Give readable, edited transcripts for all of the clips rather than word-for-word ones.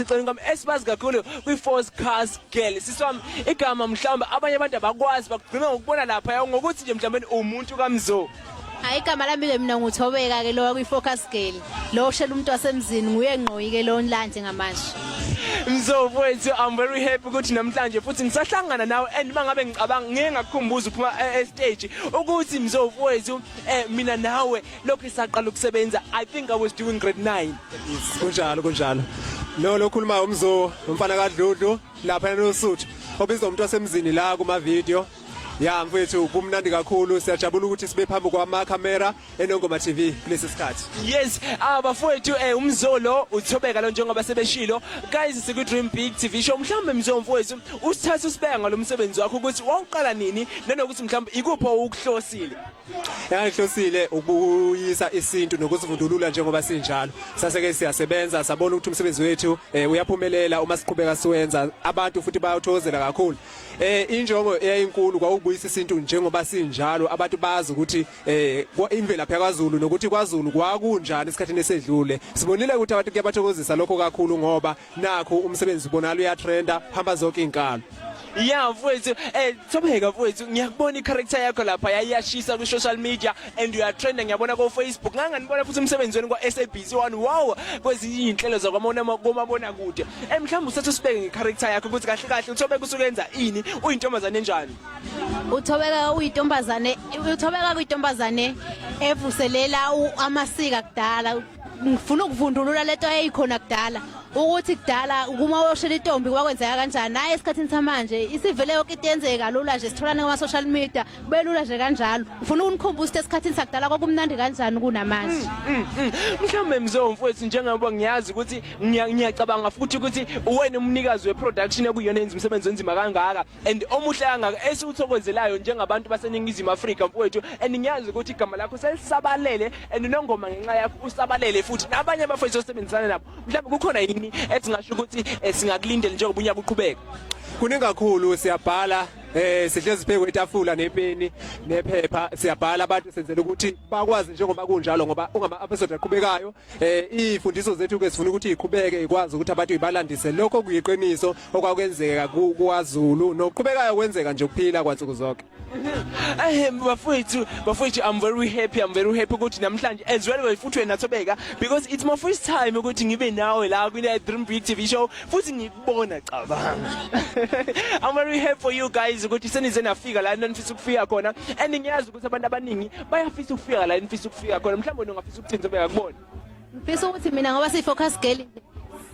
Sicela ngami esibazi kakhulu kwi-Focus Girl. Sisi wami, igama mhlawumbe abanye abantu abakwazi, bakugcina ngokubona lapha ngokuthi nje mhlawumbe umuntu kaMzo. Hayi, igama lami ke mina nguThobeka ke, lo kwi-Focus Girl. Lo oshela umuntu wasemzini nguye ngqoyi ke lo la njengamanje. Mzo mfowethu, I'm very happy ukuthi namhlanje futhi ngisahlangana nawe, and mangabe ngicabanga ngeke ngakukhumbuza uphuma e-stage ukuthi Mzo mfowethu, mina nawe lokhu isaqala ukusebenza, I think I was doing grade 9. Kunjalo, kunjalo. Lo khuluma uMzo, umfana kaDludlu lapha eNosuthu, obizwa umuntu wasemzini la kuma video. Ya mfethu, kumnandi kakhulu, siyajabula ukuthi sibe phambi kwama camera eNongoma TV kulesi sikhathi. Yes, bafowethu, uMzolo uThobeka lo njengoba sebeshilo. Guys, siku Dream Big TV Show. Mhlawumbe Mzo mfowethu, usithatha usibeka ngalo msebenzi wakho ukuthi wawuqala nini, nanokuthi mhlawumbe ikuphi owukuhlosile. Yangihlosile ukubuyisa isintu nokusivundulula njengoba sinjalo. Saseke siyasebenza, sabona ukuthi umsebenzi wethu uyaphumelela uma siqhubeka siwenza, abantu futhi bayawuthokozela kakhulu. Injongo eyayinkulu kwakubuyisa isintu njengoba sinjalo, abantu bazi ukuthi imvelaphi yakwaZulu nokuthi kwaZulu kwakunjani esikhathini esedlule. Sibonile ukuthi abantu kuyabathokozisa lokho kakhulu, ngoba nakho umsebenzi ubonakala uyatrenda hamba zonke izinkalo. Ya mfowethu, Thobeka mfowethu, ngiyakubona i-character yakho lapha yayiyashisa ku social media and you are trending, ngiyabona ko Facebook. Nganganibona futhi umsebenzi wenu kwa SABC 1, wow, kwezinye inhlelo zakwamona komabona kude. Mhlawumbe usathe usibeke nge-character yakho ukuthi kahle kahle uThobeka usukenza ini, uyintombazane enjani? Uthobeka uyintombazane, uThobeka kuyintombazane evuselela amasiko kudala. Ngifuna ukuvundulula lento eyayikhona kudala, ukuthi kudala uma uyoshela intombi kwakwenzeka kanjani. Naye esikhathini samanje isivele yonke into yenzeka lula nje, sitholane kuma-social media belula nje kanjalo. Ngifuna ukunikhumbuza ukuthi esikhathini sakudala kwakumnandi kanjani kunamanje. Mhlawumbe Mzo mfowethu, njengoba ngiyazi ukuthi ngiyacabanga futhi ukuthi uwena umnikazi we-production ekuyiyona yenza umsebenzi onzima kangaka and omuhle kangaka esiwuthokozelayo njengabantu baseNingizimu Afrika mfowethu, and ngiyazi ukuthi igama lakho selisabalele and uNongoma ngenxa yakho usabalele futhi nabanye abafowethu osebenzisana nabo. Mhlawumbe kukhona yini esingasho ukuthi singakulindela njengoba unyaka uqhubeka? Kuningi kakhulu, siyabhala, sihlezi phezu kwetafula nepeni nephepha, siyabhala abantu, senzela ukuthi bakwazi njengoba kunjalo, ngoba ungama episode aqhubekayo, izifundiso zethu ke sifuna ukuthi iqhubeke, ikwazi ukuthi abantu ibalandise lokho kuyiqiniso okwakwenzeka kwaZulu nokuqhubekayo kwenzeka nje ukuphila kwansuku zonke. Bafowethu, I'm very happy, I'm very happy ukuthi namhlanje as well futhi wena Thobeka, because it's my first time ukuthi ngibe nawe la kwi Dream Big TV Show futhi ngikubona, cabanga. I'm very happy for you guys ukuthi senize nafika la nifisa ukufika khona, and ngiyazi ukuthi abantu abaningi bayafisa ukufika la nifisa ukufika khona. Mhlawumbe wena ungafisa ukuthini, Thobeka, kubona? Ngifisa ukuthi mina, ngoba siyi-Focus Girl nje,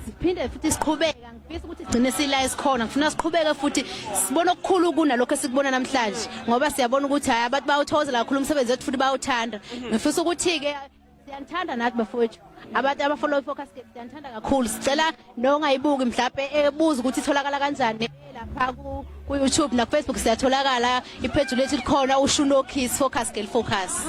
siphinde futhi siqhubeka, ngifisa ukuthi sigcine sila esikhona. Ngifuna siqhubeke futhi sibone okukhulu kunalokho esikubona namhlanje, ngoba siyabona ukuthi hayi, abantu bayawuthokozela kakhulu umsebenzi wethu futhi bayawuthanda. Ngifisa ukuthi-ke siyanithanda nathi bafowethu, abantu aba-follow i-Focus Girl, siyanithanda kakhulu. Sicela nongayibuki mhlawumbe ebuza ukuthi itholakala kanjani lapha ku-YouTube naku-Facebook, siyatholakala, ipheju lethu likhona, uShunokis Focus Girl Focus.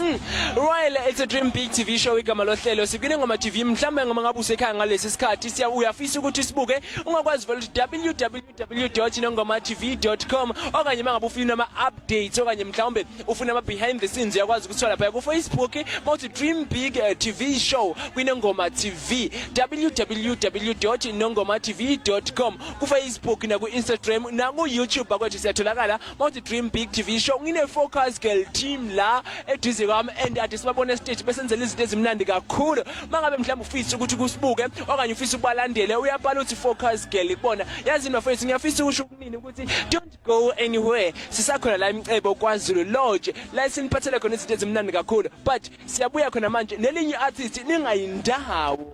Right, it's a Dream Big TV Show igama lohlelo. SikwiNongoma TV. Mhlawumbe ngoma ngabe usekhaya ngalesi sikhathi siya uyafisa ukuthi sibuke, ungakwazi vele ukuthi www.nongomatv.com, okanye mangabe ufuna ama updates okanye mhlawumbe ufuna ama behind the scenes, uyakwazi ukuthola lapha ku Facebook mawuthi Dream Big TV Show kwiNongoma TV, www.nongomatv.com ku Facebook na ku Instagram na ku YouTube bakwethu, siyatholakala mawuthi Dream Big TV Show. Ngine Focus Girl team la eduze kwami and ade sibabone stage besenzela izinto ezimnandi kakhulu. Mangabe mhlawumbe ufisa ukuthi kusibuke okanye ufisa ukubalandele, uyabhala uthi Focus Girl kubona. Yazi bafethu, ngiyafisa ukusho kunini ukuthi don't go anywhere, sisakhona la eMcebo KwaZulu Lodge la siniphathele khona izinto ezimnandi kakhulu, but siyabuya khona manje nelinye artist, ningayindawo.